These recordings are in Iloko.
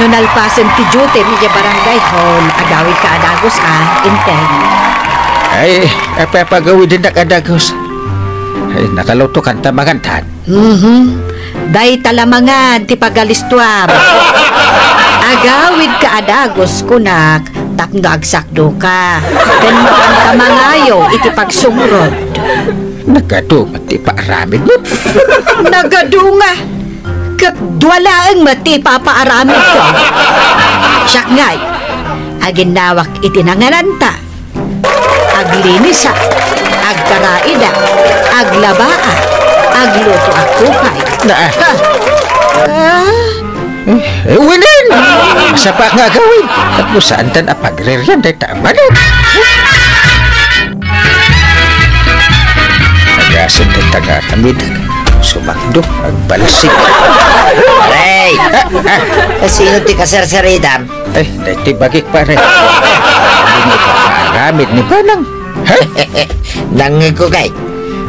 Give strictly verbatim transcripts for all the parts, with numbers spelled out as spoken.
No nalpasen ti duty idiay barangay hall, agawidka a dagus a, Enteng. Ay, apagawidnak a dagus. Ay, nakalutokan ta mangan tan. Mhm. Dayta la mangan ti pagalistuam. Agawidka a dagus, kunak, tapno agsakdoka. Ken mapanka mangayo iti pagsungrod. Nagadu met ti paaramidmo. Nagadu nga. Ket dua laeng met ti ipapaaramidko. Siak ngay, aginnawak iti nangananta. Aglinisak, agkaraida, aglabaa, agluto a kupay. Na. Ha? Ah. Eh, eh, wenen! Masapa nga agawid. Tapno saantan a pagririan dayta a manok. Agasem dayta nga aramidek. Sumakdo, agbalsig. Aray! Ah, ah. Kasino ti kasarsaritam? Ay, daytoy bagik, pare. Ania nga ipapaaramid ni Banang? Ha? Nangngegko kay,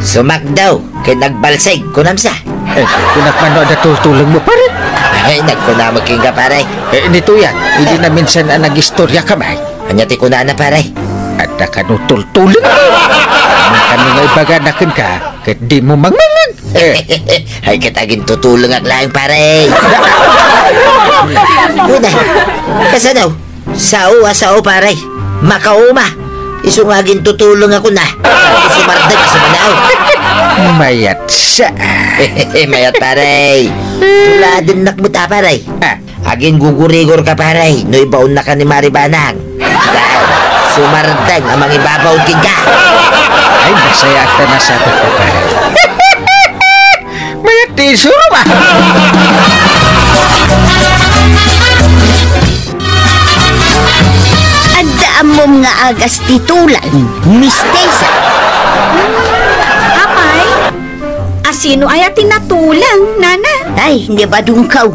sumakdo ken agbalsig, kunam sa. Eh, kunak man no adda tultulengmo, pare? Ay, nagkuna met kenka, pare. Eh, ni Tuyang, idi naminsan a nagistorya kami. Ania ti kunana, pare? Adda kano tultuleng? Kano nga ibagana kenka, ket dimo mangngeg? Eh. Ay, ket agintutulengak laeng, pare. Una, kasano? Sao a sao, pare. Makauma. Isu nga agintutuleng a kuna. Sumardeng a sumanaw. Mayat sa. Mayat, pare. Tuladennak met a, pare. Ah. Aginggugurigorka, pare, no ibaonnaka ni Mari Banang. Dahil sumardeng a mangibabaw kenka. Ay, nasayaat ta nasabak, pare. Mayat ti isuro ba? Adda ammom nga agas ti tulang, Miss Tessa. Apay? Asino aya ti natulang, nana? Ay, ni Badungkaw.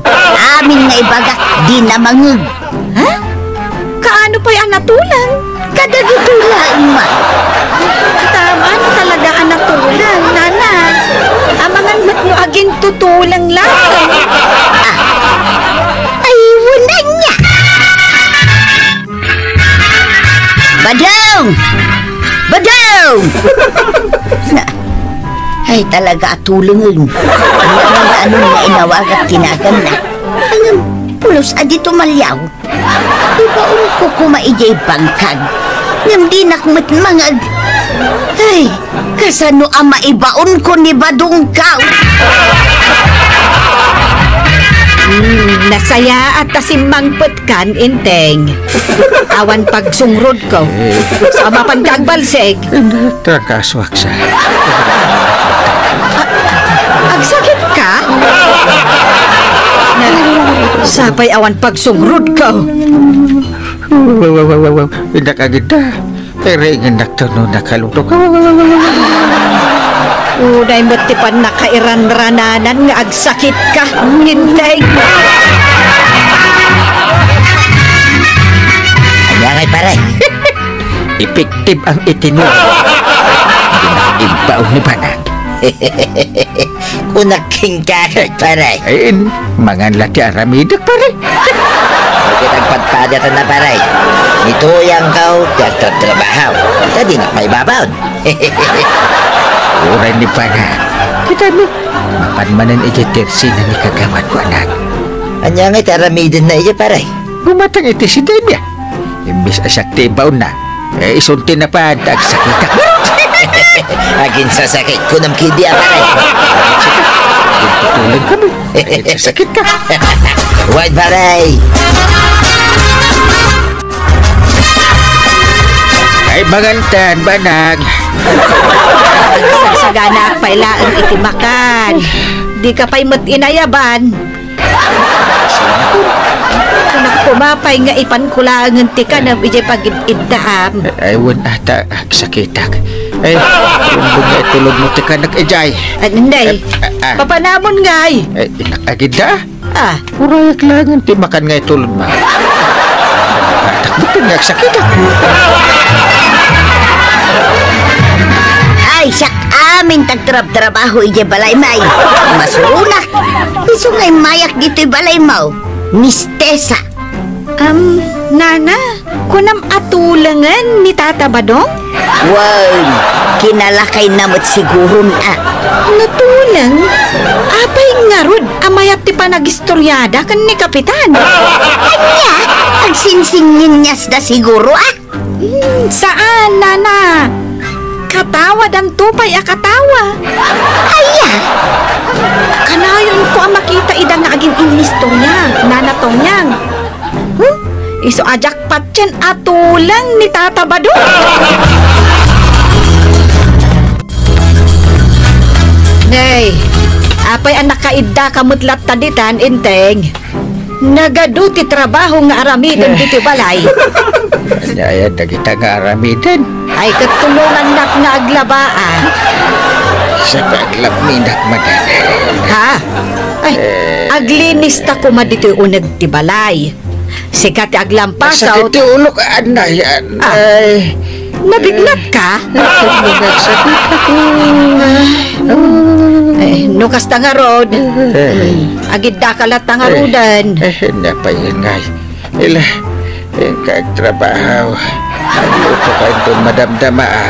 Amin nga ibagak, di namangeg. Ha? Kaano pay a natulang? Kadagitoy laeng man. Tama, ano talaga a natulang, nana? Amangan met no agintutuleng laeng. Ah. Ay, wala niya. Badong! Badong! Na, ay, talaga a tulengen. Ano nga inawagak tinagan na? Ngem, pulos a di tumaliaw. Ibaonko koma idiay bangkag. Ngem dinak met mangeg. Ay, kasano a maibaonko ni Badungkaw? Hmm, nasayaat ta simmangpet kan, Enteng. Awan pagsungrod ko. Eh. Sa mapan ka agbalsig. Trangkasuak sa. A-, agsakit ka? Na, sapay awan pagsungrod ko. Innak agita. Iringinnak to no nakaluto ka. Unay met ti pannakairanrananan nga agsakit ka, Enteng. Ania ngay, pare? Epektibo ang itinuro. Ibbaon ni Banang. Kunak kenka, pare. Ay, mangan la ti aramidek, pare. Ay, ket agpadpadatan na, pare. Ni Tuyangkaw ti agtratrabaho. Ta dinak maibabaon. Uray ni Banang. Kita no, mapan manen idiay tersina ni Kagawad Banang. Ania ngay ti aramidenna idiay, pare? Gumatang iti sidemia. Imbes a siak ti ibaonna, eh, isun ti napan, ta agsakitak. Aginsasakit, kunam kidi a, pare. Agintutuleng kami. Aginsasakit ka. Wait, pare. Ay, mangan tan, Banang. Sagsagana pay laeng iti makan. Di ka pay met inayaban. Kunak koma pay nga ipanko laengen ti kanem idiay pagid-iddaam. Ay, wen ata, agsakitak. Ay, rumbeng nga itulodmo ti kanek idiay. Ay, inday. Ay, ah, ah. Papanamon ngay. Ay, inak agidda. Ah. Urayak laengen ti makan nga itulodmo. Atak, bukan nga agsakitak. Ay, siak amin tagtrabtrabaho idiay balaymo. Masuronak. Isu nga immayak ditoy balaymo. Miss Tessa. Am, Nana, kunam a tulengen ni Tata Badong? Wen, kinalakayna met siguron a. No tuleng, apay ngarud a mayat ti panagistoriada ken ni Kapitan? Ania? Agsinsinginniasda siguro a? Hmm, saan, Nana. Katawadanto pay a katawa. Aya? Kanayonko a makita ida nga agin-innistorya, Nana Tonyang. Huh? Isu a jackpot ken a tuleng ni Tata Badong. Nay, apay a nakaiddaka met latta ditan, Enteng? Nagadu ti trabaho nga aramiden ditoy balay. Ania dagita nga aramiden? Ay, ket tulongannak nga aglaba, a. Sa paglabminak, madam. Ha? Ay, aglinista koma ditoy uneg ti balay. Sika ti aglampasaw. Sakit ti ulok, anay, anay. Nabiglatka? Nagsakit ako. Eh, no kasta ngarud, agiddaka latta ngaruden. Eh, napay ngay. Ila, inka agtrabaho. Agluto ka inton madamdama, a.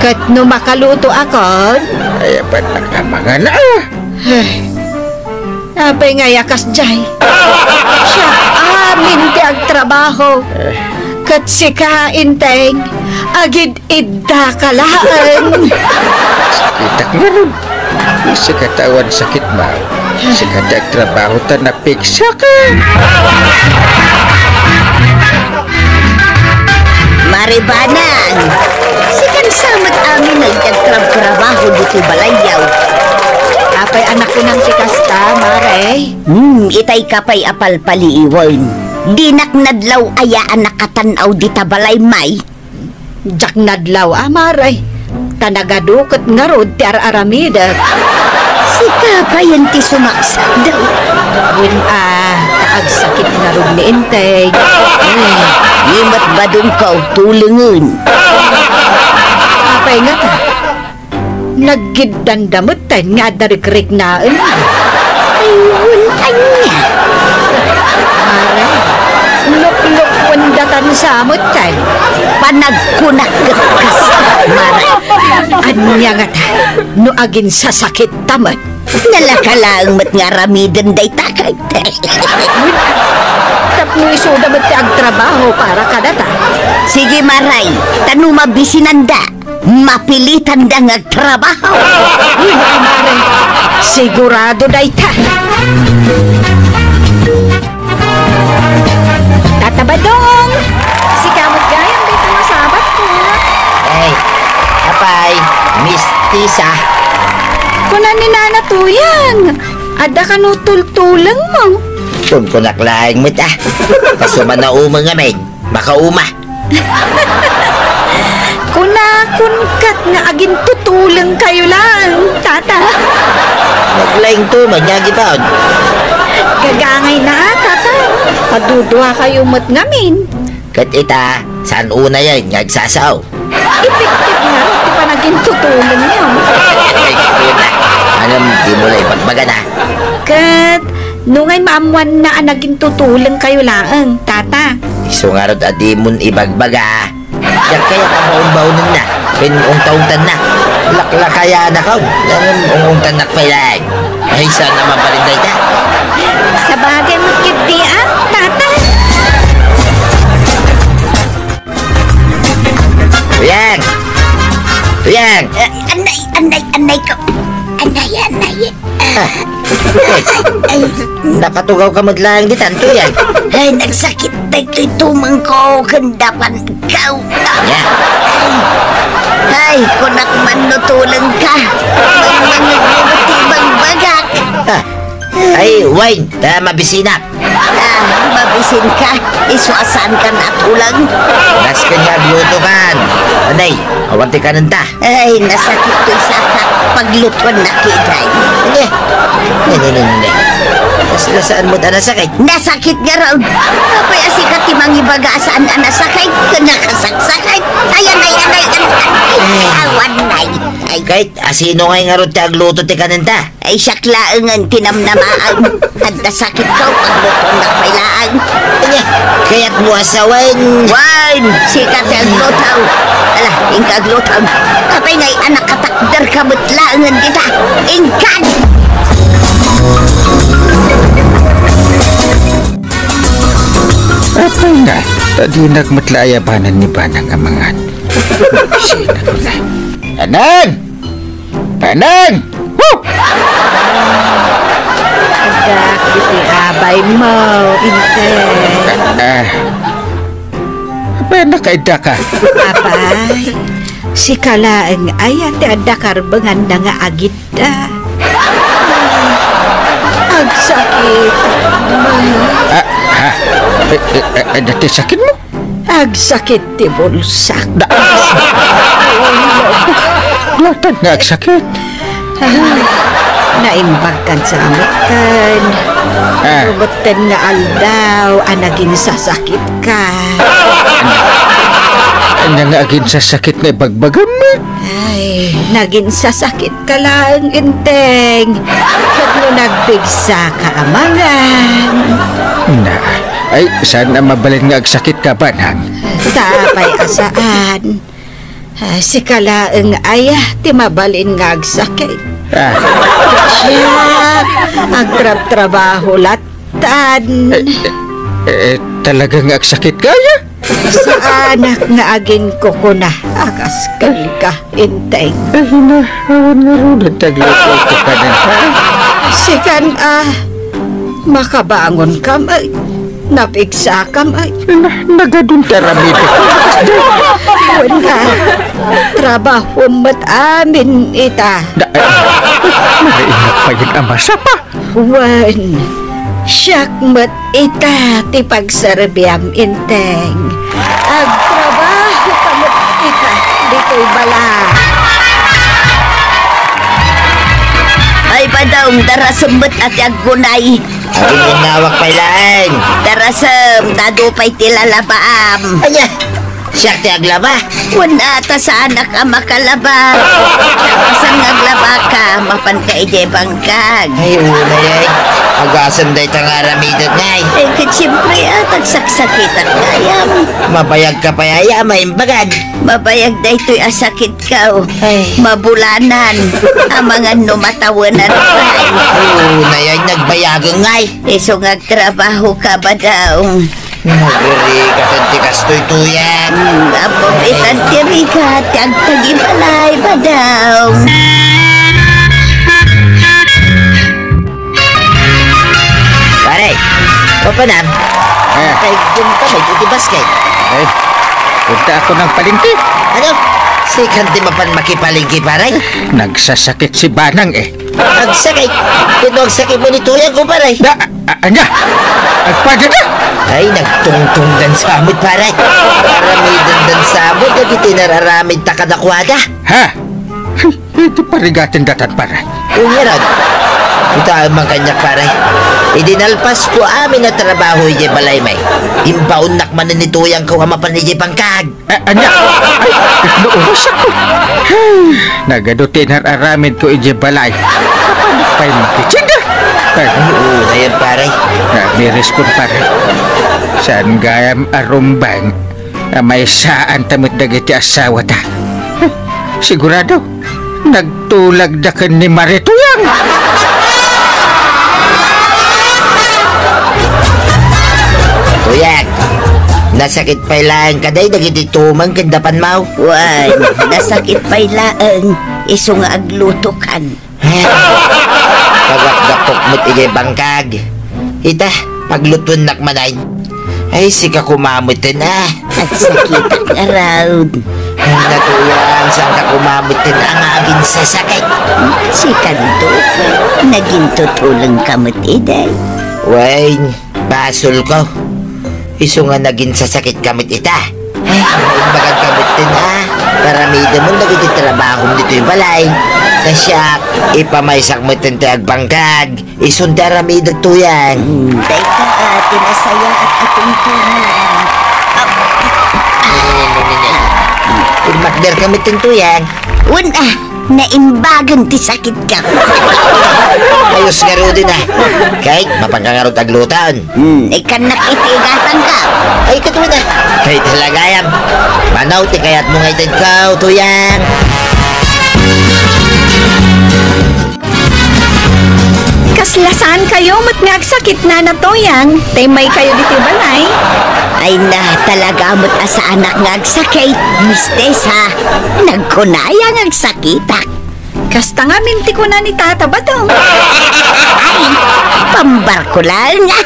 Ket no makalutoakon? Ay, apan nakamangan, a. Eh, apay ngay a kasdiay? Siak amin ti agtrabaho. Eh. Ket sika, Enteng, agid-iddaka laeng. Sakitak ngarud. Sika ti awan sakit, ma. Sika ti agtrabaho ta napiksak. Maribanang! Sikan sa met amin nga agtrab-trabaho ditoy balayyo. Apay a nakunam ti kasta, Mare? Hmm, itay ka pay a palpaliiwen. Dinak nadlaw aya a nakatan-aw dita balay, may? Diak nadlaw a, Mare. Ta nagadu ket ngarud ti ar-aramidek. Sika payen ti sumaksakda. Wen a, ta agsakit ngarud ni Enteng. Ay, di met badongko tulengen. Apay ngata? Naggiddanda metten nga adda rikriknaen. Ay, wen ania? Mare, luklukwen datan sa metten. Panagkunak ket kasta, Mare. Ania ngata, no aginsasakitta met? Nalaka laeng met nga aramiden dayta ket. Tapno isuda met ti agtrabaho para kadata. Sige, Mare, ta no mabisinanda, mapilitanda nga agtrabaho. Uy, Mare, sigurado dayta. Tata Badong, sika met gayam dayta nga sabat ko. Ay, apay, mistisa. Kuna ni Nana Tuyang, adda kano tultulengmo? Kunkunak laeng met, a. Pasuman a umeng amin, makauma. Kunakon ket nga agintutulengkayo laeng, Tata. Naglaingto, manyagi taon. Gagangayna, Tata. Paduduakayo met ngamin. Ket ita, saan unayen nga agsasao? Epektibo ngarud ti panagintutulengyo. Ay, kuya. Ngem dimo la ibagbagana. Ket, nungay maammoanna a nagintutulengkayo laeng, Tata. Isu ngarud a dimon ibagbaga. Diak kayat a baunbaunenna ken ungtaungtanna. Laklakayanakaw, ngem ungungtannak pay laeng. Ay, saan a mabalin dayta? Sabagay met ketdi a, Tata. Uyang! Uyang! Eh, anay, anay, anay ko. Anay, anay. Ah. Ay, ay. Nakatugawka met laeng ditan, Tuyang. Ay, nagsakit daytoy tumengko ken dapanko. Nya? Ay, kunak man no tulengka. Mangmangegmo ti ibagbagak. Ah. Ay, wen, ta mabisinak. Ah, mabisinka. Isu a saankan a tuleng. Nasken nga aglutokan. Anay, awan ti kanenta. Ay, nasakit toy saka paglutuanna ketdin. Ne. Ne, ne, ne, ne, ne. Saan mo ta nasakit? Nasakit ngarud. Apay a sika ti mangibaga a saan a nasakit? Ken nakasaksakit. Ayan, ay, anay, anay, anay. Awan, nay. Ay. Ket asino ngay ngarud ti agluto ti kanenta? Ay, siak laengen ti namnamaen. Adda sakitko, paglutoennak pay laeng. Ania, kayatmo a sawen? Wen, sika ti agluto. Ala, inka agluto. Apay ngay a nakatakderka met laengen dita. Inkan! Apay nga, ta dinak met la ayabanan ni Banang a mangan. Sino na? Banang! Banang! Woo! Adda iti abay mo, inte. Ah, apay a nakaidda ka? Apay, sika laeng aya ti adda karbenganna nga agidda. Agsakit. Ah, ha? Eh, eh, eh, adda ti sakit mo? Agsakit ti bulsak. Da-, Latat nga agsakit. Ah, naimbag kan sa ametten. Ah. Rumetten nga aldaw a naginsasakit ka. Ania nga aginsasakit nga ibagbagam? Ay, naginsasakit ka laeng, Enteng. Ket no nagpigsaka a mangan. Na, ay, saan a mabalin nga agsakit ka, Banang? Ta apay a saan? Ah, sika laeng aya ti mabalin nga agsakit. Ah. Siak, agtrabtrabaho latan. Eh, eh, eh, talaga nga agsakit ka, aya? Saanak nga aginkukuna a kas kenka, Enteng. Ay, na, awan ngarud ti agluto iti kanenta. Sikan a makabangonkam, ay, napigsakam, ay. Na, nagadun ti aramidek. Wen a, trabahom met amin ita. Da, ay, nainak pay a masapa. Wen, siak met ita ti pagserbiam, Enteng. Agtrabahoka met ita ditoy balay. Ay, Badong, darasem met a ti aggunay. Aginnawak pay laeng. Darasem, ta adu pay ti lalabaam. Ania? Siak ti aglaba? Wen a, ta saanak a makalaba. Agasem nga aglabaka, mapanka idiay bangkag. Ay, unay, ay. Agasem dayta nga aramidek, ngay. Eh, ket siempre, a, ta agsaksakitak gayam. Mabayagka pay aya a maimbagad? Mabayag daytoy a sakitko. Ay. Mabulanan. Amangan no matawenan pay. Ay, unay, ay, nagbayagen, ngay. Isu nga agtrabahoka, Badong. Nagrigat ti kastoy, Tuyang. Hmm, apo, itan ti rigat ti agtagibalay, Badong. Pare, papanam? Ah. Kay gumpa may iti basket. Eh, punta ako ng palengke. Ano? Sikan ti mapan makipalengke, pare? Nagsasakit si Banang, eh. Agsakit? Ket no agsakit mo ni Tuyang ko, pare? Da, a-, anya? Agpada ka? Ay, nagtungtong dan samot, pare. Aramidan dan samot, dagiti nararamid ta kadakuada. Ha? Iti parigaten datan, pare. Uyaran. Ita man kaniak, pare. Idi nalpas ko amin a trabaho idiay balay, may. Imbaonnak manen ni Tuyang ko a mapan idiay bangkag. A-, anya? Ay, no oras ako. Nagadu ti nar-aramid ko idiay balay. Kapan pay makitinda? Ay, oo, ayan, pare. Nagdiriskon, pare. Saan gayam arumbang a maisaan ta met dagiti asawata? Sigurado, nagtulagda ken ni Mare Tuyang. Tuyang, nasakit pay laeng kadi dagiti tumeng ken dapanmo? Wen, nasakit pay laeng isu nga aglutokan. Pagapgapok met idiay bangkag. Ita, paglutuennak manen. Ay, sika koma meten, a. Agsakitak ngarud. Ay, na Tuyang, saan ka koma meten, a, nga aginsasakit? Sikanto, nagintutulengka met idi. Wen, basolko. Isu nga naginsasakit ka met ita. Ay, imbagak ka met ten, a. Paramidemon dagiti trabahom ditoy balay. Siak, ipamaysak met ti agpangkag. Isun ti aramidek, Tuyang. Hmm, dayta, ah, ti nasayaat a tungtungan. Imakder kami, Tuyang. Wen, ah, naimbagan ti sakitka. Ayos ngaruden, ah. Kay, mapanka ngarud aglutan. Hmm, ikannak iti igatangka. Ay, katuan, ah. Kay talagayam. Manaw ti kayatmo nga itedko, Tuyang. Kasla saankayo met nga agsakit, Nana Tuyang? Tay maykayo ditoy balay? Ay na, talaga met a saanak nga agsakit, Miss Tessa. Nagkunaya nga agsakitak. Kasta ngamin ti kuna ni Tata Badong. Ay, pambarko laeng, ah.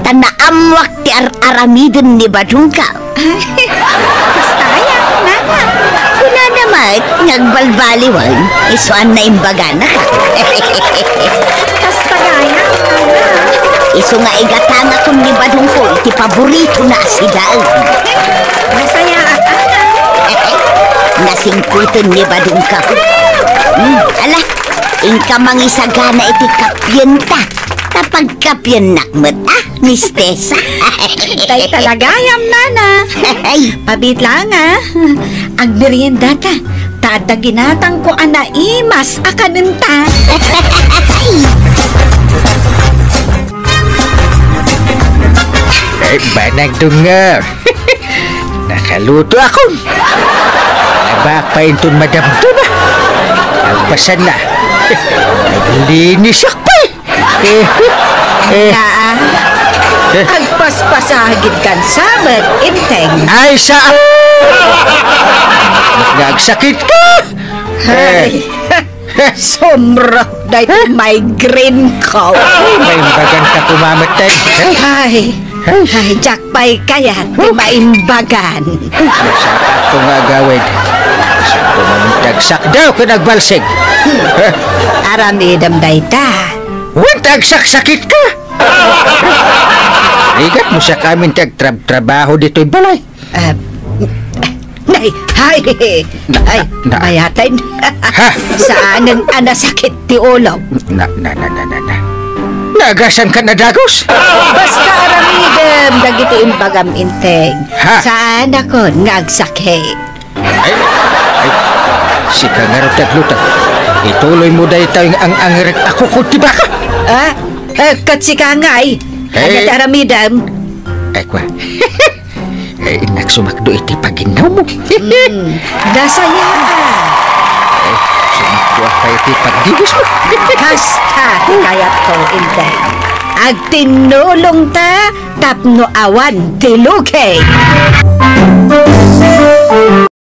Ta naammoak ti ar-aramiden ni Badongko. Kasta aya, Nana? Kunana met nga agbalbaliwen, isu a naimbaganaka. Kasta gayam, Nana. Isu nga igatangakon ni Badongko iti paboritona a sidaen. Nasayaat, Nana. Nasingpeten ni Badongko. Hmm, ala, inka mangisagana iti kapienta. Ta pagkapiennak met, ah, Miss Tessa. Tay talagayam, Nana. Ay. Pabit laeng, ah. Agmeriendata. Ta adda ginatangko a naimas a kanenta. Ay, banag dungar. Nakaluto akon. Nabak pa inton madamdama. Agpasan na. Naglinisak pa. Eh, eh. Naa. Eh. Agpaspasagid kan sabet, Inteng. Ay, sa-, nga agsakit ka. Ay. Eh. Sumrot na iti migraine ko. Ay, maimbagan ka kumamatay. Eh. Ay. Ay, diak pay kayat ti maimbagan. Masakit ko nga agawid. Saan ko man tagsakdaw ken agbalsig? Aramidem dayta. Wen, tagsaksakit ka. Rigat mo sa kamin ti agtrab-trabaho ditoy balay. Ah, nay, ay, na, ay, na, mayat. Ha? Saanen a nasakit ti ulok. Na, na, na, na, na, na. Naagasan ka na dagus? Basta aramidem dagiti imbagam, Inteng. Ha? Saanakon nga agsakit. Ay, ay, sika ngarud ti agluto. Ituloy mo daytoy nga ang-angrek a kukod ti baka. Ah? Eh, ket sika ngay? Ania ti aramidem? Ay, kua. Eh, innak sumakdo iti paginnawmo. Hmm, nasaya. Eh, sumakdo ka iti pagdibusmo. Kasta ti kayatko, Inteng. Agtinnulongta tapno awan ti lugit.